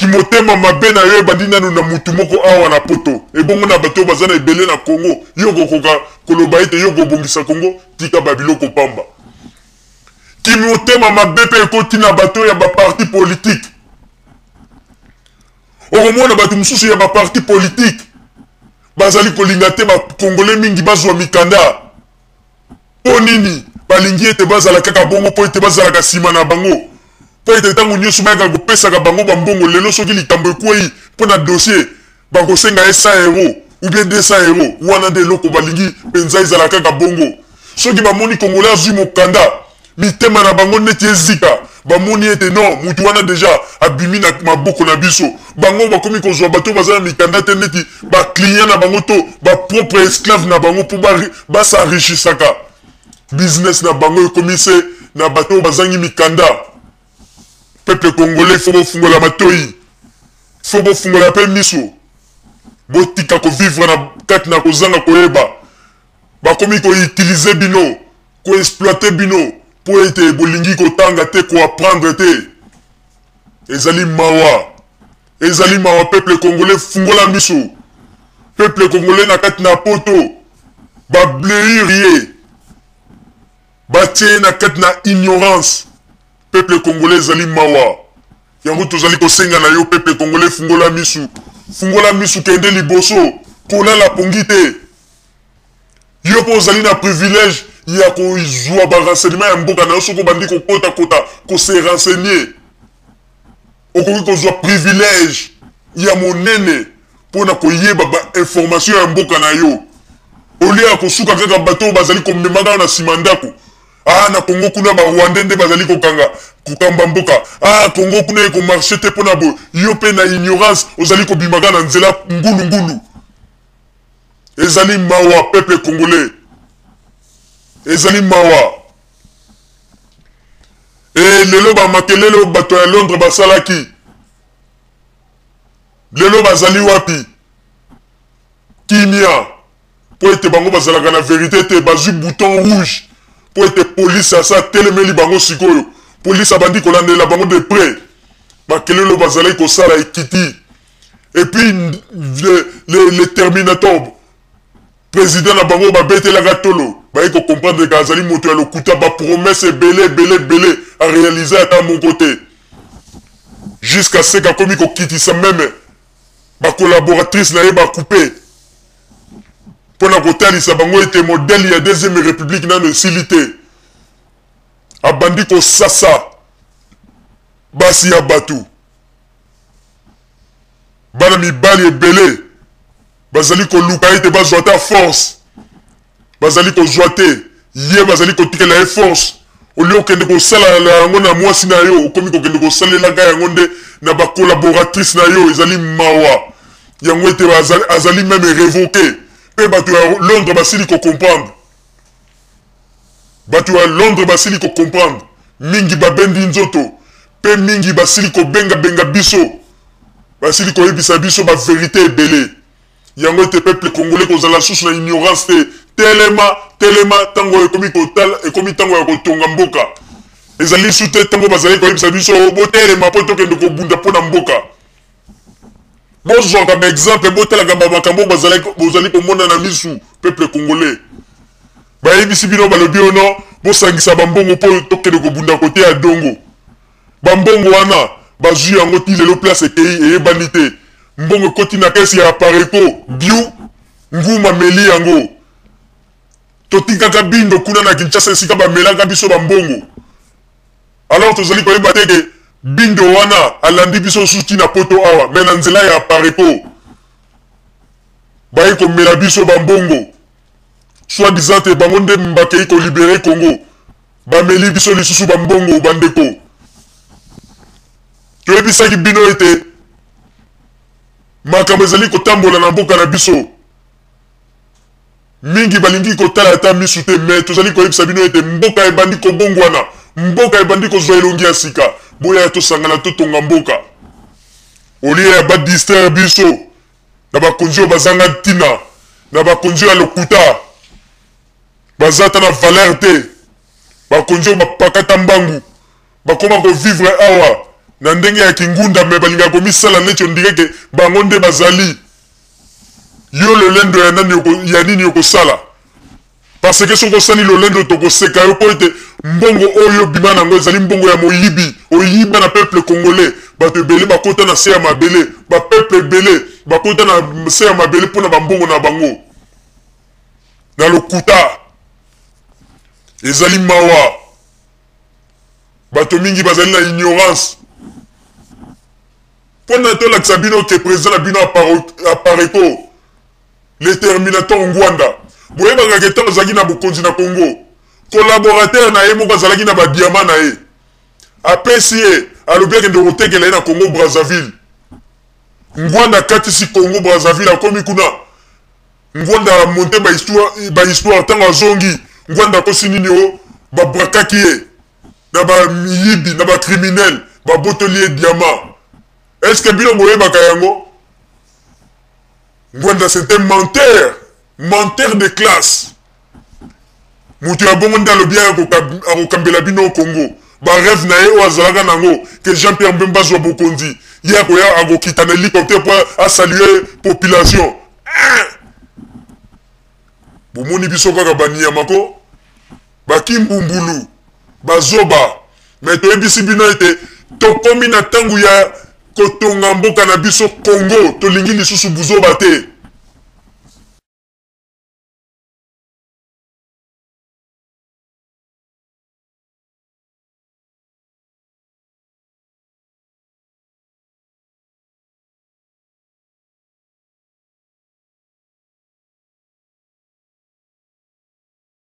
Kimotema mabe na yo ebandi nanu na mutu moko awa na poto, ebongo na bato oyo baza na ebele na Congo, yo okokoka koloba ete yo okobongisa Congo? Tika ba biloko pamba. Kimotema mabe pe ekoti na bato ya ba parti politique. Okomona bato mosusu ya ba parti politique bazali kolinga te ba Congolais mingi bazwa mikanda. Mpo nini? Balingi ete bazala kaka bongo mpo ete bazalaka nsima na bango, mpo ete ntango nyonso bayaka kopesaka bango bambongo. Lelo soki likambo ekwei mpo na dossier, bakosenga ye 100 euros ou bien 200 euros. Wana nde eloko balingi mpenza, ezala kaka bongo. Soki bamoni Congolais azwi mokanda, mitema na bango neti ezika, bamoni ete non, mutu wana dejà abimi na maboko na biso. Bango bakomi kozwa bato oyo baza na mikanda te neti ba clients na bango to ba propre esclaves na bango mpo ba s'enrichisaka. Business na bango ekomi se na bato oyo bazangi mikanda. Peuple congolais, faut bofungola matoyi, faut bofungola mpe miso, botika ko vivre na kati na kozanga koyeba. Bakomi ko utiliser bino, ko exploiter bino mpo ete bolingi kotanga te, ko apprendre te. Ezali mawa, ezali mawa peuple congolais, fungola miso. Peuple congolais na kati na poto ba bleuir ye, batie ye na kati na ignorance. Peuple congolais, ezali mawa. Yango tozali kosenga na yo peuple congolais, fungola misu, fungola misu, kende liboso, kolala pongi te. Yo mpo ozali na privilège ya kozwa ba renseignement ya mboka na yo, soki obandi kokotakota ko se renseigner, okoki kozwa privilège ya monene mpo na koyeba ba information ya mboka na yo, au lieu ya kosuka kaka bato oyo bazali komemaka yo na nsima ndako. Ah, na Congo kuna ba Rwandais nde bazali kokanga kokamba mboka. Ah, Congo kuna ekomarche te mpo na boye. Yo mpe na ignorance ozali kobimaka na nzela ngulu ngulu. Ezali mawa peuple congolais, ezali mawa. E lelo ba makelele oyo bato ya Londres basalaki, lelo bazali wapi? Kimia, mpo ete bango bazalaka na verite te. Bazwi bouton rouge mpo ete police asa atelemeli bango. Sikoyo police abandi kolandela bango de près. Makelele oyo bazalaki kosala ekiti. Et puis le Terminator, président na bango babetelaka tolo, baye ko comprendre que azali moto ya lokuta. Ba promesse ebele ebele ebele, a réaliser ata moko te, jusqu'à ce qu'akomi kokitisa meme ba collaboratrice na ye, ba coupe, mpona kotalisa bango ete modèle ya deuxième république nano esili te. Abandi kosasa basi ya bato, bana mibali ebele bazali koluka ete bazwa ata force, bazali kozwa te. Ye bazali kotikela ye force, olie okende kosalela yango na mwasi na yo, okomi kokende kosalelaka yango nde na bacollaboratrice na yo. Ezali mawa. Yango ete azali meme révoqué. Mpe bato ya Londres basili kocomprendre, bato ya Londres basili kocomprendre mingi, babendi nzoto mpe mingi basili kobengabenga biso, basili koyebisa biso baverité ebele. Yango ete peuple congolais kozala susu na ignorance te. Telema, telema, ntango ekomi kotala, ekomi ntango ya kotonga mboka. Ezali su te ntango bazali koyebisa biso botelema mpo tokende kobunda mpo na mboka. Bozwaka baexemple, botalaka bamakambo bozali komona na misu. Peuple congolais, bayebisi bino, balobi ono bosangisa bambongo mpo tokende kobunda kote ya dongo. Bambongo wana bazwi yango ti lelo place ekei eyebani te. Mbongo ekoti na kesi ya Apareco, biu nguma meli yango. Totikaka bindo kuna na Kinshasa esika bamelaka biso bambongo. Alors tozali koyeba te ke bindo wana alandi biso susu ti na poto awa, mais na nzela ya Apareco baye komela biso bambongo, soit disant te bango nde bakei kolibere Congo. Bameli biso lisusu bambongo. Bandeko, toyebisaki bino ete makambo ezali kotambola na mboka na biso, mingi balingi kotala ata misu te, me tozali koyebisa bino ete mboka ebandi kobongwana, mboka ebandi kozwa elongi ya sika. Boya tosangana, totonga mboka, olie ya badistraire biso na bakonzi oyo bazanga ntina, na bakonzi oyo ya lokuta, baza ata na valeur te, bakonzi oyo bapakata mbangu, bakoma kovivre awa. na ndenge ya kingunda, me balingaka komisala neti ondire ke bango nde bazali. Yo lolendo ya nani ya nini okosala? Parce que soki osali lolendo tokoseka yo mpo ete mbongo oyo obima na yango ezali mbongo ya moyibi, oyiba na peuple congolais. Bato ebele bakota na se ya mabele, ba peuple ebele bakota na se ya mabele mpo na bambongo na bango na lokuta. Ezali mawa, bato mingi bazali na ignorance. Mpo na tolakisa bino ke president na bino apareco le terminator Ngwanda, boyebaka ke ntango azalaki na bokonzi na Congo, collaborateur na ye moko azalaki na badiama na ye, apesi ye, alobi akende kotekela ye na Congo Brazzaville. Ngwanda akatisi Congo Brazzaville, akomi kuna, Ngwanda amonte ba histoire. Ntango azongi, Ngwanda akosi nini? O babrakaki ye na bamiyibi na bacriminel, babotoli ye diama. Est ce que bino boyebaka yango? Ngwanda, c'est un menteur, menteur de classe. Moto ya bongo nde alobi akokambela bino Congo. Barêve na ye oyo azalaka nango ke Jean Pierre Mbemba azwa bokonzi, ye akoya akokita na hélicoptère mpo asalue population. Bomoni biso kaka banyama ko bakimbumbulu bazoba. Me toyebisi bino ete tokomi na ntango ya kotonga mboka na biso Congo, tolingi lisusu buzoba te.